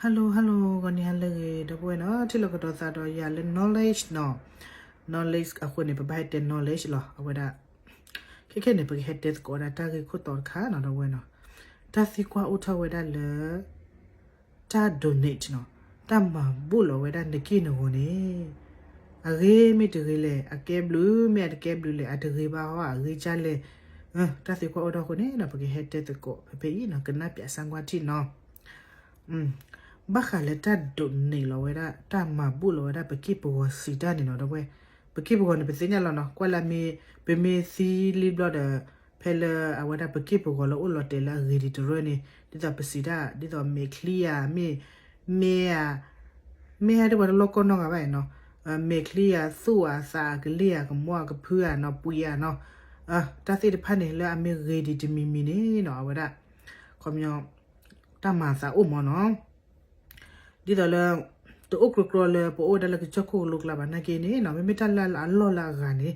Hello hello ဂီၤနံၤဟါလၢအဂ့ၤ ဒီပုၢ်ဝဲၢ်နီၤ ထံၣ်လိာ်ကဒီးသးဒီးယၤလၢ knowledge နီၤ knowledge အဃိန့ၣ် ပဘၣ်ဟဲတဲ knowledge လီၤ အဝဲဒၣ် ခဲခဲန့ၣ် ပကဟဲတဲသကိးဝဲဒၣ်တၢ်ဂ့ၢ်ခိၣ်တီတခါနီၤ ဒီပုၢ်ဝဲၢ်နီၤ တၢ်သံကွၢ်အိၣ်ထီၣ်ဝဲဒၣ်လၢ တၢ် donate နီၤ တၢ်မၤဘူၣ်လီၤဝဲဒၣ်နက့ၢ်နဂီၤန့ၣ် အဂ့ၤမ့ၢ်တဂ့ၤလဲၣ် အကဲဘျုးမ့ၢ်အတကဲဘျုးလဲၣ် အတဂ့ၤဘၣ်ဟီ အဂ့ၤကၢ်လဲၣ် တၢ်သံကွၢ်အိၣ်ထီၣ်အဃိန့ၣ်နီၤ ပကဟဲတဲသကိးဖဲဖဲအံၤနီၤ ကနၣ်ပၠးစၢ်ကွၢ်ထံၣ်နီၤ ဘၣ်ဃးလၢတၢ် donate လီၤဝဲဒၣ် တၢ်မၤဘူၣ်လီၤဝဲဒၣ် ပက့ၢ်ပဂီၤစံးတၢ်န့ၣ်နီၤ ဒီပုၢ်ဝဲၢ် ပက့ၢ်ပဂီၤန့ၣ် ပသ့ၣ်ညါလီၤနီၤ ကွၢ်လၢမ့ၢ် ပမ့ၢ်သံလံဘျီဒီး ဖဲလၢအဝဲဒၣ်ပက့ၢ်ပဂီၤလၢအိၣ်လီၤတဲာ်လၢအဂ့ၤဒံးတရၢန့ၣ် ဒ်သိးပစံးတၢ် ဒ်သိးမဲာ်ချံဧါ မ့ၢ် မ့ၢ်ဧါ မ့ၢ်ဧါဒ်ပှၤတလီၢ်ကီၢ်နီတဂၤဘၣ်နီၤ မဲာ်ချံဧါ သူၣ်ဧါ သးဧါ ကလ့ၢ်ဧါ ကမီၤဧါ ကဖုဧါနီၤ ပှံၤဧါနီၤ တၢ်သ့ၣ်တဖၣ်န့ၣ် လၢအမ့ၢ်ဂ့ၤဒံးတမံၤမံၤန့ၣ်နီၤ အဝဲဒၣ် ခီပညီ တၢ်မၤအသးအိၣ်မးနီၤ ဒ်သိးလၢ တအိၣ်ကြီကြီလၢပအိၣ်ဝဲဒၣ်လၢကစၢၢ်ခိၣ်ကလိကျါဘၣ်နာ်က့န့ၣ်နီၤ မ့မ့ၢ်တၢ်လၢအလီၢ်လၢအဂၤန့ၣ်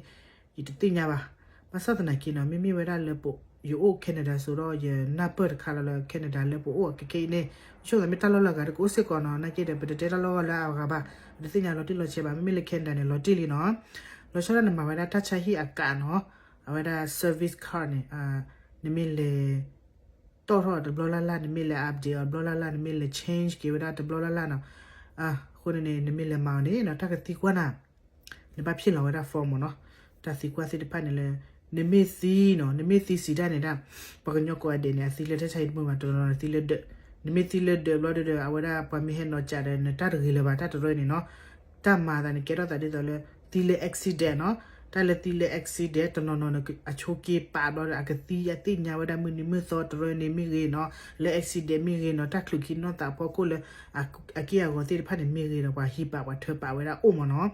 ယတသ့ၣ်ညါဘၣ် ဘၣ်ဆၣ်သနာ်က့နီၤ မ့မ့ၢ်ဝဲဒၣ်လၢ ယအိၣ် Canada စိၤဒီး ယနၢ်ပၢၢ်တခါလီၤလၢ Canada လၢပအိၣ်အကဲကဲအံၤန့ၣ် ဆိသးမ့ၢ်တၢ်လီၢ်လၢအဂၤတကအိၣ်စ့ၢ်ကီးနီၤ နာ်က့ဒီး ပတတဲတၢ်လီၢ်လၢအဂၤဘၣ် ပတသ့ၣ်ညါလီၤတံၢ်လီၤဆဲးဘၣ် မ့မ့ၢ်လၢ Canada န့ၣ် လီၤတံၢ်လံနီၤ လီၤဆီဒၣ်နမၤဝဲဒၣ်တၢ်ဆါဟံၣ်အကးနီၤ အဝဲဒၣ် service card န့ၣ် နမ့ၢ်လဲၤ တီၣ်ထီၣ်တဘျီလၢ်လၢ် နမ့ၢ်လဲၤ update အီၤတဘျီလၢ်လၢ် နမ့ၢ်လဲၤ change က့ၤဝဲဒၣ်တဘျီလၢ်လၢ်နီၤ အဃိန့ၣ်န့ၣ် နမ့ၢ်လဲၤမၤအီၤန့ၣ်နီၤ တၢ်ကသံကွၢ်နၤ နဘၣ်ဖျ့လီၤဝဲဒၣ် form မးနီၤ တၢ်သံကွၢ်သ့ၣ်တဖၣ်န့ၣ်လၢ နမ့ၢ်သံနီၤ နမ့ၢ်သံစံးတၢ်န့ၣ်ဒၣ် ပှၤကညီကိးဂၤဒဲးန့ၣ် အသံလၢတၢ်ဆါဟံၣ်တမုာ်ဘၣ် တနီၤနီၤသံလၢဒၢး နမ့ၢ်သံလၢဒၢးဘျီဒီး အဝဲဒၣ်ပှၤမ့ၢ်ဟဲနီၤကးဒီး နတၢ်တဂ့ၤလၢၤဘၣ် တၢ်တရၢန့ၣ်နီၤ တၢ်မၤအသးန့ၣ် ကဲထီၣ်သးဒ်သိးလၢ သံလၢ accident နီၤ တၢ်လၢသံလၢ accident တနီၤနီၤန့ၣ် အဆိက့ၤပာ်ဘျီဒီး အကသံအသ့ၣ်ညါဝဲဒၣ်မုၢ်နံၤမုၢ်သီတရၢန့ၣ်မ့ၢ်ဂ့ၤနီၤ လၢ accident မ့ၢ်ဂ့ၤနီၤ တၢ်ချုးခံနီၢ်သးအဖီခိၣ်လၢ အက့ၢ်အဂီၤသ့ၣ်တဖၣ်န့ၣ်မ့ၢ်ဂ့ၤဒီး ပှၤဟံးပာ်ပှၤထၢပာ်ဝဲဒၣ်အိၣ်မးနီၤ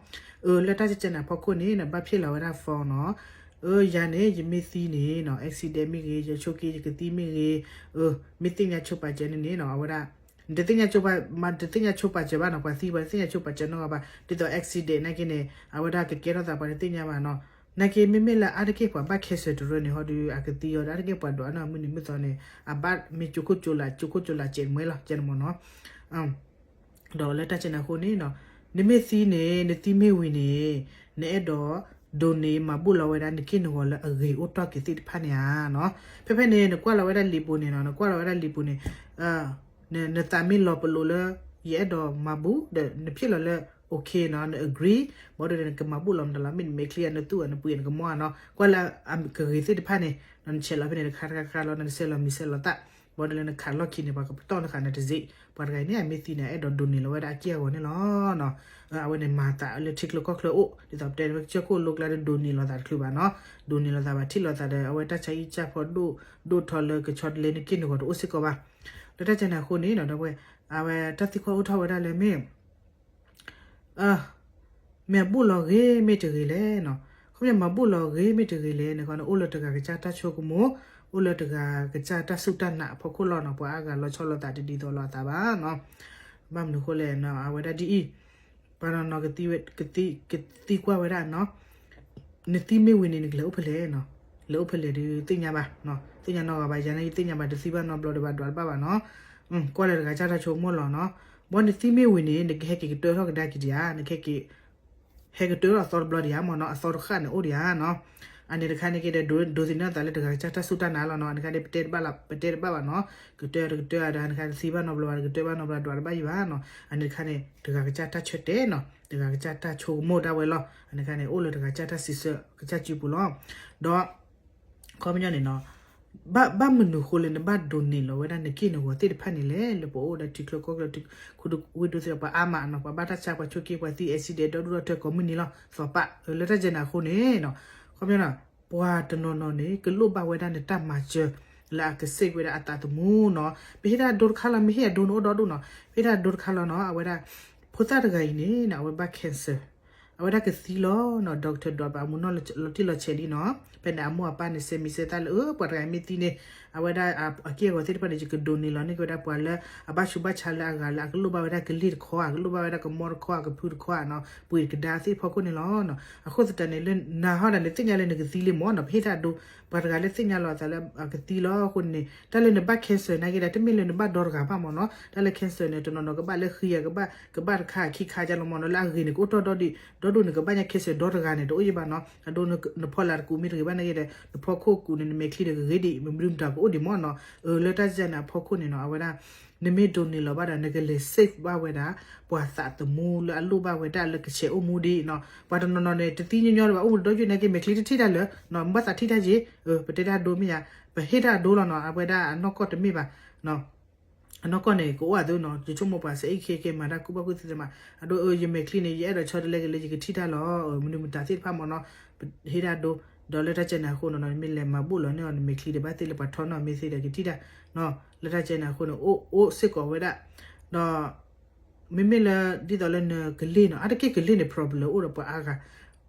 အၢ လၢတၢ်ကဲကဲန့ၣ်အဖီခိၣ်န့ၣ် နဘၣ်ဖျ့လီၤဝဲဒၣ် form နီၤ အၢ ယၤန့ၣ် ယမ့ၢ်သံန့ၣ်နီၤ accident မ့ၢ်ဂ့ၤ ယဆိက့ၤယကသံမ့ၢ်ဂ့ၤ အၢ မ့ၢ်သ့ၣ်ညါဆိပာ်စၢၤန့ၣ်န့ၣ်နီၤ အဝဲဒၣ် နတသ့ၣ်ညါဆိပာ် မၤတသ့ၣ်ညါဆိပာ်စၢၤဘၣ်နီၤ ပှၤသံပှၤတသ့ၣ်ညါဆိပာ်စၢၤနီတဂၤဘၣ် ဒ်သိး accident နာ်က့န့ၣ် အဝဲဒၣ်ကကဲထီၣ်သးပှၤတသ့ၣ်ညါဘၣ်နီၤ နာ်က့မ့မ့ၢ်လၢအါတက့ၢ်ပှၤဘၣ် cancer တရၢန့ၣ် ဟီဒီး အကသံအီၤဒီး အါတက့ၢ်ပှၤဒိးအနီၢ်မုၢ်နံၤမုၢ်သီန့ၣ် အဘၣ်မ့ၢ်ကၠိခိၣ်ကၠိလး ကၠိခိၣ်ကၠိလးစဲးမွဲလီၤ ကဲန့ၣ်မးနီၤ ဒီးလၢတၢ်ကဲန့ၣ်အဃိန့ၣ်နီၤ နမ့ၢ်သံန့ၣ် နသံမ့ၢ်ဝံၤန့ၣ် နအဲၣ်ဒိး donate မၤဘူၣ်လီၤဝဲဒၣ် နက့ၢ်နဂီၤလၢအဂ့ၤအိၣ်တ့ၢ်က့ၤသ့ၣ်တဖၣ်န့ၣ်ဧါနီၤ ဖဲဖဲန့ၣ် နကွၢ်လီၤဝဲဒၣ်လံာ်ပူၤန့ၣ်နီၤ နကွၢ်လီၤဝဲဒၣ်လံာ်ပူၤန့ၣ် နသးမ့ၢ်လီၤပလိာ်လၢ ယအဲၣ်ဒိးမၤဘူၣ် ဒီးနဖျ့လီၤလၢ okay နီၤ န agree ဘၣ်ဒီးနကမၤဘူၣ်လီၤမတၤလီၤ မ့ၢ်နမဲာ်ချံဧါ နသူၣ်ဧါ နပှံၤဧါ နကမီၤဧါနီၤ ကွၢ်လၢအကဂ့ၤသ့ၣ်တဖၣ်န့ၣ် နဆဲးလီၤဖဲန့ၣ်တခါတခါတခါလီၤ နတဆဲးလီၤမံၤဆဲးလီၤသၣ် ဘၣ်ဒီးလၢနခးလီၢ်ခံန့ၣ် ပှၤကပတီၢ်နဃာ်နတစ့း ပှၤတဂၤအံၤန့ၣ် အမ့ၢ်သံန့ၣ် အဲၣ်ဒိး donate လီၤဝဲဒၣ်အက့ၢ်အဂီၤန့ၣ်လီၤနီၤ အဝဲန့ၣ်မၤသးလၢထံချၢကီၢ်ချၢအိၣ် ဒ်သိးပတဲန့ၣ် ကစၢၢ်ခိၣ်လိကျါဒီး donate လီၤသးတချုးဘၣ်နီၤ donate လီၤသးဘၣ်ထံၣ်လီၤသးဒီး အဝဲတၢ်ဆါဟံၣ်ကၢ်ဖီဒိၣ်ဒိၣ်ထီၣ်လၢကဆီတလဲနက့ၢ်နဂီၤတအိၣ်စ့ၢ်ကီးဘၣ် လၢတၢ်ကဲန့ၣ်အဃိန့ၣ်နီၤ ဒီပုၢ်ဝဲၢ် အဝဲတၢ်သံကွၢ်အိၣ်ထီၣ်ဝဲဒၣ်လၢမ့ၢ် မ့ၢ်အဘူၣ်လီၤဂ့ၤမ့ၢ်တဂ့ၤလဲၣ်နီၤ ခီပညီမၤဘူၣ်လီၤဂ့ၤမ့ၢ်တဂ့ၤလဲၣ်န့ၣ် ခီန့ၣ် အိၣ်လၢတဂၤကစၢ်တၢ်ဆိကမိၣ် အိၣ်လၢတဂၤကစၢ်တၢ်စူၢ်တၢ်နာ်အဖီခိၣ်လီၤနီၤ ပှၤအါဂၤလီၤဆီလိာ်သးတဒ်သိးလိာ်အသးဘၣ်နီၤ ဘၣ်မနုၤအဃိလဲၣ်နီၤ အဝဲဒၣ်ဒ်အံၤ ပှၤနီၤနီၤကသံကွၢ်ဝဲဒၣ်နီၤ နသံမ့ၢ်ဝံၤန့ၣ် နကလဲၤအိၣ်ဖဲလဲၣ်နီၤ လဲၤအိၣ်ဖဲလဲၣ်ဒီးသ့ၣ်ညါဘၣ် သ့ၣ်ညါနီတဂၤဘၣ် ယၤန့ၣ်ယသ့ၣ်ညါဘၣ် တသံဘၣ်နီတဘျီဒီးဘၣ်ဒွးတဘၣ်ဘၣ်နီၤ ကွၢ်လၢတဂၤကစၢ်တၢ်ဆိကမိၣ်လီၤနီၤ ဘၣ်နသံမ့ၢ်ဝံၤန့ၣ် နကဟဲက့ၤကတၢၢ်ထီၣ်ကဒါက့ၤဒံးဧါ နကဟဲက့ၤ ဟဲကတၢၢ်ထီၣ်အသီတဘျီဒံးဧါမ့ၢ်နီၤ အသီတဃၣ်န့ၣ်အိၣ်ဒံးဧါနီၤ အန့ၣ်တခါန့ၣ်က့ဒီး ဒိးသန့ၤအသးလၢတဂၤကစၢ်တၢ်စူၢ်တၢ်နာ်လီၤနီၤ အန့ၣ်တခါန့ၣ် ပတဲတဘၣ်လီၤ ပတဲတဘၣ်ဘၣ်နီၤ ကတၢၢ်တကတၢၢ်အဒၣ် အန့ၣ်တခါတသံဘၣ်နီတဘျီဘၣ် တကတၢၢ်ဘၣ်နီတဘျီဒွးတဘၣ်ယံၤဘၣ်နီၤ အန့ၣ်တခါန့ၣ် တဂၤကစၢ်တၢ်ဆၢတဲာ်နီၤ တဂၤကစၢ်တၢ်ဆိကမိၣ်ဒၣ်ဝဲလီၤ အန့ၣ်တခါန့ၣ် အိၣ်လၢတဂၤကစၢ်တၢ်စံးဆၢကစၢ်စုပူၤလီၤ ဒီး ခီပညီန့ၣ်နီၤ ဘၣ်မနုၤဃိလၢနဘၣ်ဒိးန့ၢ်လီၤဝဲဒၣ်နက့ၢ်နဂီၤသ့ၣ်တဖၣ်န့ၣ်လဲၣ် လၢပအိၣ်ဒီးထံချၢကီၢ်ချၢ ခူဒဝ့ၢ်ဒိၣ်သ့ၣ်ဒီး ပှၤအါမးနီၤ ပှၤဘၣ်တၢ်ဆါ ပှၤဆိက့ ပှၤသံ accident ဒီဒူၣ်ဒီထၢကိးမုၢ်နံၤလီၤ သီးပၢ် လၢတၢ်ကဲန့ၣ်အဃိန့ၣ်နီၤ ခီပညီနီၤ ပှၤတနီၤနီၤန့ၣ် ကလိၣ်ဘၣ်ဝဲဒၣ်နတၢ်မၤစၢၤ လၢအကစ့ၢ်ဝဲဒၣ်အသးသမူနီၤ ပဟ့ၣ်တၢ်ဒိတခါလီၤ မ့ၢ်ဟ့ၣ်အဒိနအိၣ်ဒီဒူၣ်နီၤ ပဟ့ၣ်တၢ်ဒိတခါလီၤနီၤ အဝဲဒၣ် ဖိသၣ်တဂၤအံၤန့ၣ်နီၤ အဝဲဘၣ် cancer အဝဲဒၣ်ကသံလီၤနီၤ doctor ဒီးပအမူနီၢ်လီၤတံၢ်လီၤဆဲးလံနီၤ ဖဲန့ၣ်အမိၢ်အပၢ်န့ၣ် စဲးမံၤစဲးသၣ်လၢ အၢ ပှၤတဂၤအံၤမ့ၢ်သံန့ၣ် အဝဲဒၣ်အက့ၢ်အဂီၤသ့ၣ်တဖၣ်န့ၣ် ယကဒိးန့ၢ်လီၤန့ၢ်က့ၤဝဲဒၣ်ပှၤလၢအဘၣ်ဆူးဘၣ်ဆါလၢအဂၤလၢအကလိၣ်ဘၣ်ဝဲဒၣ်ကလ့ၢ်တခီဧါ, ကလိၣ်ဘၣ်ဝဲဒၣ်ကမီတခီဧါ, ကဖုတခီဧါနီၤ, ပှ့ၤကဒါသ့ၣ်တဖီခိၣ်န့ၣ်လီၤ. အဃိသတးန့ၣ် လၢနၤဟီဒၣ်န့ၣ် သ့ၣ်ညါလၢနကသံလံမ့ၢ်နီၤ, ပဟ့ၣ်တၢ်အဒိ, ပှၤတဂၤလၢသ့ၣ်ညါလီၤအသးလၢအကသံလီၤ. အဃိန့ၣ် တၢ်လၢနဘၣ် cancer နာ်က့ဒီး တမ့ၢ်လၢနဘၣ်ဒီတဂၤဘၣ်မ့ၢ်နီၤ, တၢ်လၢ cancer န့ၣ် တနီၤနီၤကဘၣ်လၢဃံဧါ, ကဘၣ်တခါခံခါကလီၤမ့ၢ်နီၤ, လၢအဂ့ၤန့ၣ် ကအိၣ်တီၢ်ဒီဒံး, ဒီဒူၣ်န့ၣ် ကဘၣ်ညါ cancer ဒီတဂၤန့ၣ် တအိၣ်ယံၤဘၣ်နီၤ. အဒိ နဖီလာ်တကူးမ့ၢ်တဂ့ၤဘၣ်နာ်က့ဒီး နဖီခိၣ်ကူးန့ၣ် နမဲာ်ချံဒီးကဂ့ၤဒံး, မနုၤမတၤကအိၣ်ဒံးမ့ၢ်နီၤ. အၢ လၢတၢ်စံးန့ၣ်အဖီခိၣ်န့ၣ်နီၤ အဝဲဒၣ် နမ့ၢ်ဒိးန့ၢ်လီၤဘၣ်ဒီး နကလဲၤ save ဘၣ်ဝဲဒၣ် ပှၤသးသမူလၢအလိၣ်ဘၣ်ဝဲဒၣ်လၢကဆဲးအိၣ်မူဒံးနီၤ. ပှၤတနီၤနီၤန့ၣ် တသံညီညီဒံးဘၣ်, အိၣ်မူဒီယုၢ်နာ်က့ မဲာ်ချံတထံၣ်တၢ်လၢာ်နီၤ, ဘၣ်သးထံၣ်တၢ်က့ၤ, ပတဲတၢ်ဒိမ့ၢ်ယါ, ပဟ့ၣ်တၢ်အဒိလီၤနီၤ. အဝဲဒၣ်အနီၢ်ကီၢ်တမ့ၢ်ဘၣ် အနီၢ်ကီၢ်န့ၣ် ကအိၣ်အသိးနီၤ, ယဆိကမိၣ်ပှၤစဲအ့ၣ်ခဲကဲမၤတၢ်ကူၣ်ဘၣ်ကူၣ်သ့သ့မး, အဒိ ယမဲာ်ချံန့ၣ် ယအဲၣ်ဒိးဆီတလဲက့ၤလၢယကထံၣ်တၢ်လီၤ, မနုၤမတၤသ့ၣ်တဖၣ်မ့ၢ်နီၤ, ဟ့ၣ်တၢ်ဒိ, ဒီးလၢတၢ်စံးန့ၣ်အဃိနီၤ နမ့ၢ်လဲၤမၤဘူၣ်လီၤန့ၢ်အီၤ နမဲာ်ချံဒီးဘၣ်သ့ၣ်လၢပှၤထီနီၣ်မ့ၢ်သ့ဒီးကထံၣ်တၢ်နီၤ, လၢတၢ်စံးန့ၣ်အဃိန့ၣ် အိၣ်စ့ၢ်ကီးဝဲဒၣ်, ဒီး မ့မ့ၢ်လၢ ဒ်သိးလၢနကလ့ၢ်နီၤ, အါတက့ၢ်ကလ့ၢ်န့ၣ် problem အိၣ်ဒီးပှၤအါဂၤ,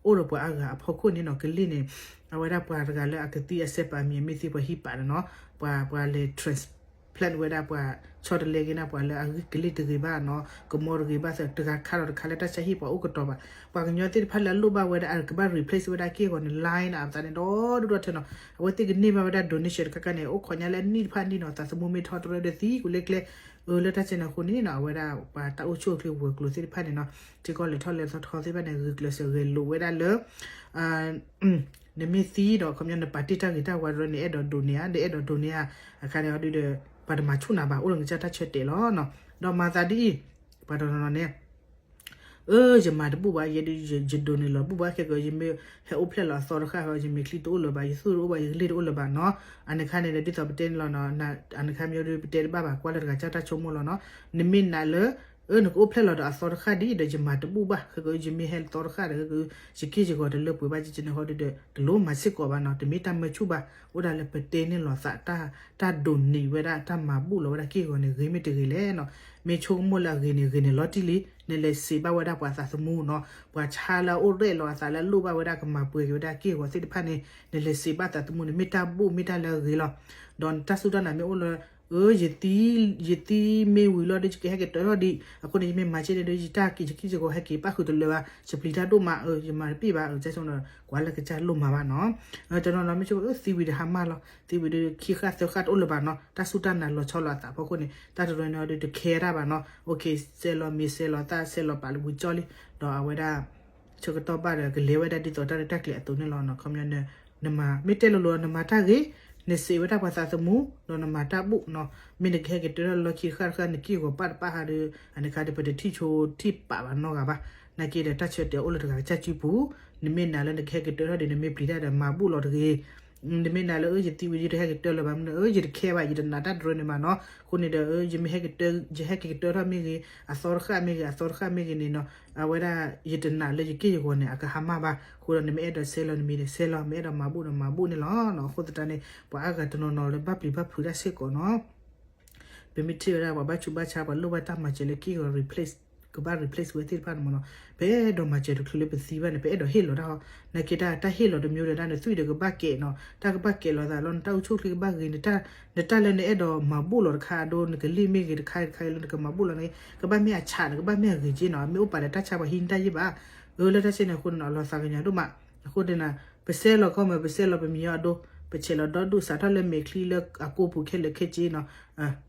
အိၣ်ဒီးပှၤအါဂၤအဖီခိၣ်န့ၣ်နီၤ, ကလ့ၢ်န့ၣ် အဝဲဒၣ်ပှၤတဂၤလၢအကသံအစဲးပာ်မံၤ အမ့ၢ်သ့ပှၤဟံးပာ်ဒီးနီၤ, ပှၤ ပှၤလဲၤ transplant ဝဲဒၣ်ပှၤဆီတလဲက့ၤန့ၣ် ပှၤလၢအဂံၢ်ကလ့ၢ်တဂ့ၤဘၣ်နီၤ, ကမီတဂ့ၤဘၣ်သ့ၣ် တဂၤခါဒီးတခါလၢတၢ်ဆါဟံၣ်ပှၤအိၣ်ကတီၤဘၣ်, ပှၤကညီသ့ၣ်တဖၣ်လၢအလိၣ်ဘၣ်ဝဲဒၣ် အကဘၣ် replace ဝဲဒၣ်က့ၢ်ဂီၤန့ၣ် line နီၤ, အသးန့ၣ်ဒီဒူၣ်ဒီထၢနီၤ, အဝဲသ့ၣ်ကန့ၢ်ဘၣ်ဝဲဒၣ် donation တခါခါန့ၣ် အိၣ်ခိးညါလၢအနံၣ်တဖၣ်နံၣ်နီၤ, သးသမူမ့ၢ်ထီတရၢဒီးသံကွံာ်လၢကျဲ, အၢ လၢတၢ်စံးန့ၣ်အဃိန့ၣ်နီၤ, အဝဲဒၣ်ပှၤတၢ်အိၣ်ဆူၣ်အိၣ်ချ့ဝဲၤကျိၤသ့ၣ်တဖၣ်န့ၣ်နီၤ, ထံကီၢ်လဲၤထီၣ်လဲၤထီတခီသ့ၣ်တဖၣ်န့ၣ် ဂုာ်ကျဲးစၢးဂဲၤလိာ်ဝဲဒၣ်လၢ နမ့ၢ်သံဒီး ခီပညီနပာ်တ့ၢ်တၢ်ဂ့ၤတၢ်ဝါတရၢန့ၣ် အဲၣ်ဒိးဒိးန့ၢ်ဧါ, နအဲၣ်ဒိးဒိးန့ၢ်ဧါ, အခါန့ၣ်အီၤဒုဒီး ပှၤတမၤဆူၣ်နၤဘၣ်, အိၣ်လၢနကစၢ်တၢ်ဆၢတဲာ်လီၤနီၤ, ဒီးမၤသးဒ်အံၤ, ပှၤတနီၤနီၤန့ၣ် အၢ ယမၤတဘူၣ်ဘၣ်, ယဲဒုးယဒိးန့ၢ်လီၤဘူၣ်ဘၣ်, ခဲကီး ယမ့ၢ်ဟဲအိၣ်ဖျဲၣ်လီၤအသီတဃၣ်ဃီ ယမဲာ်ချံတအိၣ်လၢၤဘၣ်, ယသူၣ်တအိၣ်ဘၣ်, ယကလ့ၢ်တအိၣ်လၢၤဘၣ်နီၤ, အန့ၣ်ခါန့ၣ်ဒီး ဒ်သိးပတဲန့ၣ်လီၤနီၤ, အန့ၣ်ခါမ့ၢ်ဒုးပတဲတဘၣ်ဘၣ်, ကွၢ်လၢတဂၤကစၢ်တၢ်ဆိကမိၣ်လီၤနီၤ, နမ့ၢ်နာ်လၢ အၢ နကအိၣ်ဖျဲၣ်လီၤဒီးအသီတဃၣ်ဒ်အံၤဒီး ယမၤတဘူၣ်ဘၣ်, ခဲကီး ယမ့ၢ်ဟဲသီတဃၣ်ဒီး ယက့ၢ်ယဂီၤတလၢပှဲၤဘၣ် ယကန့ၣ်ဃီဒုဒီး တလိၣ်မၤစ့ၢ်ကီးဘၣ်နီၤ, တမ့ၢ်တၢ်မၢဆူၣ်ဘၣ်, အိၣ်ဒၣ်လၢပတဲန့ၢ်လီၤသး တၢ်ဒိးန့ၢ်ဝဲဒၣ် တၢ်မၤဘူၣ်လီၤဝဲဒၣ်က့ၢ်ဂီၤန့ၣ် ဂ့ၤမ့ၢ်တဂ့ၤလဲၣ်နီၤ, မ့ၢ်ဆိကမိၣ်လၢအဂ့ၤန့ၣ် ဂ့ၤန့ၣ်လီၤတံၢ်လံ, နလဲၤစံးဘၣ်ဝဲဒၣ်ပှၤသးသမူနီၤ, ပှၤဆါလၢအအိၣ်ရဲၣ်လီၤအသးလၢအလိၣ်ဘၣ်ဝဲဒၣ်ကမၤပှဲၤက့ၤဝဲဒၣ်က့ၢ်ဂီၤသ့ၣ်တဖၣ်န့ၣ် နလဲၤစံးဘၣ်သးသမူန့ၣ် မ့ၢ်တၢ်ဘူၣ်မ့ၢ်တၢ်လၢအဂ့ၤလီၤ, ဒီးနတၢ်စူၢ်တၢ်နာ်မ့ၢ်အိၣ်လၢ အၢ ယသံမ့ၢ်ဝံၤလီၤဒီး ယကဟဲက့ၤတၢထီၣ်ဒံး, အဃိန့ၣ် ယမ့ၢ်မၤက့ၤန့ၣ်ဒီး ယတၢ်က့ၤယက့ၢ်ယဂီၤဟဲက့ၤပၣ်ဃုာ်တလၢာ်ဘၣ်, ယပျံၤတၢ်ဒိၣ်မး, အၢ ယမၤတပ့ၢ်ဘၣ်, အၢ ကကွၢ်လၢကစၢ်လိၣ်မၤဘၣ်နီၤ, တနီၤနီၤမ့ၢ်ဆိကမိၣ် အၢ သံဝံၤဒီးဟါမၢ်လီၤ, သံဝံၤဒီးခံဃၣ်သၢဃၣ်တအိၣ်လၢၤဘၣ်နီၤ, တၢ်စူၢ်တၢ်နာ်လီၤဆီလီၤအသးအဖီခိၣ်န့ၣ် တၢ်တရၢန့ၣ်အီၤဒီးတခဲတၢ်ဘၣ်နီၤ, အိၣ်ခ့ ဆဲးလီၤမ့ၤဆဲးလီၤသၣ်ဆဲးလီၤပာ်လၢဝံၤကၠီလံ, ဒီးအဝဲဒၣ် ဆၢကတီၢ်ဘၣ်ဒီး ကလဲၤဝဲဒၣ်ဒ်သိးတၢ်ရဲၣ်တၢ်ကျဲၤအသိးန့ၣ်လီၤနီၤ, ခီပညီ နမၤ မ့ၢ်တဲလိၤလိၤ နမၤတၢ်ဂ့ၤ, နစံးဝဲဒၣ်ပှၤသးသမူ ဒီးနမၤတၢ်ဘူၣ်နီၤ, မ့ၢ်နကဟဲက့ၤတၢထီၣ်လၢခံတဃၣ်တဃၣ် နက့ၢ်ဂီၤပၣ်တပၣ်ဟးဒီး အန့ၣ်ခါဒီး ပတထံၣ်ဆိထံၣ်ပာ်ဘၣ်နီတဂၤဘၣ်, နာ်က့ဒီးတၢ်ဆၢတဲာ်အိၣ်လၢတဂၤကစၢ်စုပူၤ, နမ့ၢ်နာ်လၢနကဟဲက့ၤတၢထီၣ်ဒီး နမ့ၢ်ပျံၤတၢ်ဒီးမၤဘူၣ်လီၤတဂ့ၤ နမ့ၢ်နာ်လၢ အၢ ယသံဝံၤယတဟဲက့ၤတၢလၢၤဘၣ်မနုၤ အၢ ယတခဲဘၣ် ယတနာ်တၢ်တရၢန့ၣ်ဘၣ်နီၤ, အဃိန့ၣ်ဒီး ယမ့ၢ်ဟဲက့ၤတၢ ယဟဲက့ၤကတၢထီၣ်မ့ၢ်ဂ့ၤ အသီတဃၣ်မ့ၢ်ဂ့ၤ အသီတဃၣ်မ့ၢ်ဂ့ၤန့ၣ်နီၤ, အဝဲဒၣ် ယတနာ်လၢယက့ၢ်ယဂီၤန့ၣ် အကဟါမၢ်ဘၣ်, အဃိဒီးနမ့ၢ်အဲၣ်ဒိးဆဲးလီၤနမံၤဒီးဆဲးလီၤ မ့ၢ်အဲၣ်ဒိးမၤဘူၣ်ဒီးမၤဘူၣ်န့ၣ်လီၤနီၤ, အဃိသတးန့ၣ် ပှၤအါဂၤတနီၤနီၤလၢဘၣ်ပျံၤဘၣ်ဖုးတၢ်စ့ၢ်ကီးနီၤ ပမ့ၢ်ထံၣ်ဝဲဒၣ်ပှၤဘၣ်ဆူးဘၣ်ဆါ ပှၤလိၣ်ဘၣ်တၢ်မၤစၢၤလၢက့ၢ်ဂီၤ replace ကဘၣ် replace ဝဲသ့ၣ်တဖၣ်န့ၣ်မ့ၢ်နီၤ, ပအဲၣ်ဒိးမၤစၢၤတချုးလၢပသံဘၣ်န့ၣ် ပအဲၣ်ဒိးဟ့ၣ်လီၤတၢ်ဟီ, နာ်က့တၢ် တၢ်ဟ့ၣ်လီၤတမျိုးဒီးဒၣ်န့ၣ် သွံၣ်ဒီးကဘၣ်ကဲးနီၤ, တၢ်ကဘၣ်ကဲးလီၤသးလီၤ နတၢ်အိၣ်ဆူၣ်အိၣ်ချ့ကဘၣ်ဂ့ၤ, နတၢ်လၢနအဲၣ်ဒိးမၤဘူၣ်လီၤတခါအဒိ နကလ့ၢ်မ့ၢ်ဂ့ၤ တခါတခါလၢနကမၤဘူၣ်လီၤန့ၣ် ကဘၣ်မ့ၢ်အဆးန့ၣ် ကဘၣ်မ့ၢ်အဂ့ၤက့နီၤ, မ့ၢ်အိၣ်ပာ်ဒီးတၢ်ဆါပှၤဟံးနတၢ်ယံၢ်ဘၣ်, အၢ လၢတၢ်စ့ၢ်န့ၣ်အဃိန့ၣ်နီၤ အလီၤသးကညီၤဒိၣ်မး, အဃိန့ၣ် ပဆဲးလီၤခီမ့ၢ် ပဆဲးလီၤပမံၤအီၤအဒိ ပဆဲးလီၤဒီဒူၣ်စးထီၣ်လၢမဲာ်ချံလၢအကိာ်ပူၤခဲလၢာ်ခဲဆ့နီၤ,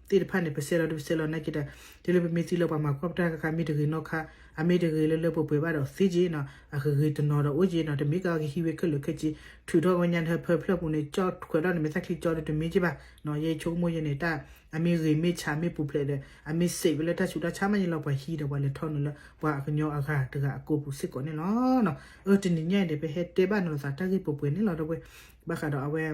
သ့ၣ်တဖၣ်န့ၣ် ပဆဲးလီၤဒီးပဆဲးလီၤနာ်က့ဒီး တုၤလၢပမ့ၢ်သံလၢပှၤမၤကွၢ်ပတၢ်ခါခါ မ့ၢ်တဂ့ၤနီတခါ, အမ့ၢ်တဂ့ၤလၢလၢပှဲၤပှဲၤဘၣ်ဒီးသ့က့နီၤ, အဂ့ၤတနီၤဒီးအိၣ်က့နီၤ, တမ့ၢ်ကကဟံးဝဲခဲလၢာ်ခဲဆ့, ထုးထီၣ်ဝဲညါနဟၢဖၢဖျၢၣ်ပူၤန့ၣ် ကၠီၣ်ခွဲးထီၣ်န့ၣ် မ့ၢ်သၣ်ချံကၠီဒီးတမ့ၢ်က့ဘၣ်, ယဲဆိကမိၣ်ယဲန့ၣ် တၢ်အမ့ၢ်ဂ့ၤမ့ၢ်ဆးမ့ၢ်ပူၤဖျဲးဒီး အမ့ၢ်စံးဝဲလၢတၢ်ဆူးတၢ်ဆါမးန့ၣ်လီၤ ပှၤဟံးဒီးပှၤလဲၤထီၣ်နုာ်လၢ ပှၤကညီအဂၤတဂၤအကိာ်ပူၤစ့ၢ်ကီးန့ၣ်လီၤ. အၢ တနံၤညါအံၤန့ၣ် ပဟဲတဲဘၣ်နလိာ်သးတၢ်ဂ့ၢ်ပှဲၤပှဲၤန့ၣ်လီၤ ဒီပုၢ်ဝဲၢ်, ဘၣ်ဃးဒီးအဝဲ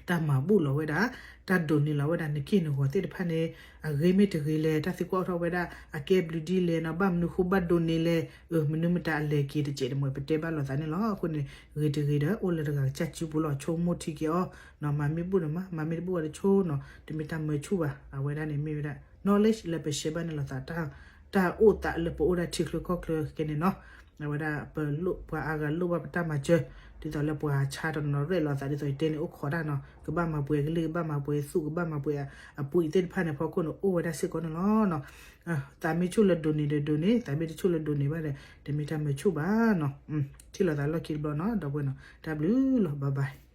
တၢ်မၤဘူၣ်လီၤဝဲဒၣ် တၢ်ဒိးန့ၢ်လီၤဝဲဒၣ်နက့ၢ်နဂီၤသ့ၣ်တဖၣ်န့ၣ် အဂ့ၤမ့ၢ်တဂ့ၤလဲၣ်, တၢ်သံကွၢ်အိၣ်ထီၣ်ဝဲဒၣ် အကဲဘျုးဒ်လဲၣ်နီၤ, ဘၣ်မနုၤဃိဘၣ်ဒိးန့ၢ်လဲၣ်, အၢ မနုၤမတၤအလဲၤက့ၤတစဲးတမှဲၤ ပတဲဘၣ်လိာ်သးန့ၣ်လီၤ. အဃိန့ၣ် ဂ့ၤတဂ့ၤဒီး အိၣ်လၢတဂၤကစၢ်စုပူၤလီၤ, ဆိကမိၣ်ထံက့ၤအီၤနီၤ, မၤမ့ၢ်ဘူၣ်ဒီးမၤ, မၤမ့ၢ်တဘူၣ်ဘၣ်ဒီးဆိနီၤ, တမ့ၢ်တၢ်မၢဆူၣ်ဘၣ်, အဝဲဒၣ်န့ၣ်မ့ၢ်ဝဲဒၣ် knowledge လၢပရှဲဘၣ်န့ၣ်လိာ်သး တၢ်အိၣ်သးလၢပအိၣ်ဒၣ်ထံချၢကီၢ်ချၢကဲန့ၣ်နီၤ, အဝဲဒၣ် ပှၤအါဂၤလိၣ်ဘၣ်ပတၢ်မၤစၢၤ ဒ်သိးလၢပှၤဆါတနီၤရဲၣ်လီၤသးဒ်သိးယတဲန့ၣ် အိၣ်ခိးတၢ်နီၤ, ကဘၣ်မၤပှဲၤကလုၢ် ကဘၣ်မၤပှဲၤသူၣ် ကဘၣ်မၤပှဲၤအပှ့ၤသ့ၣ်တဖၣ်န့ၣ် ဖီခိၣ်န့ၣ် အိၣ်ဝဲဒၣ်စ့ၢ်ကီးန့ၣ်လီၤနီၤ. သးမ့ၢ်ဆိၣ်လၢဒိးန့ၢ်ဒီးဒိးန့ၢ်, သးမ့ၢ်တဆိၣ်လၢဒိးန့ၢ်ဘၣ်ဒီး တမ့ၢ်တၢ်မၤဆိၣ်ဘၣ်နီၤ. ထံၣ်လိာ်သးလီၢ်ခံတဘျီနီၤ ဒီပုၢ်ဝဲၢ်နီၤ, တၢ်ဘျုးလီၤ bye bye.